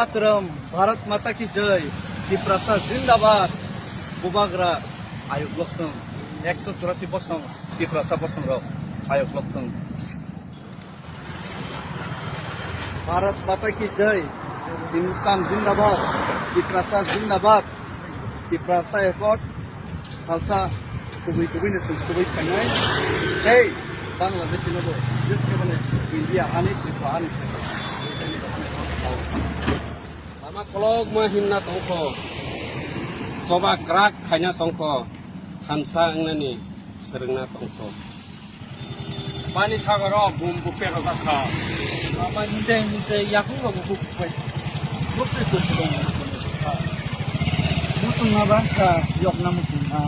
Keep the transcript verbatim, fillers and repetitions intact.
Matram, Bharat Mata Ki Jai, Tiprasa Zindabad, Bubagra, ayuk lokthung, ekso churasi bosong, Tiprasa bosong rok, ayuk lokthung. Bharat Mata Ki Jai, Hindustan Zindabad, Tiprasa Zindabad, Tiprasa Accord, salsa kubui kubui ni sung kubui khainai. Hey, Bangladesh ni bo, just ke mane India ani, Tripura ani. Lama kolokma hinna tongkho, choba krak khaina tongkho, thansa wngnani swrwngna tongkho. Pani sagoro bum bupero kha. Ama hinte hinte yakung rogo buk pai. Buk pai buk pai. Musung na ba ka yok na musung na.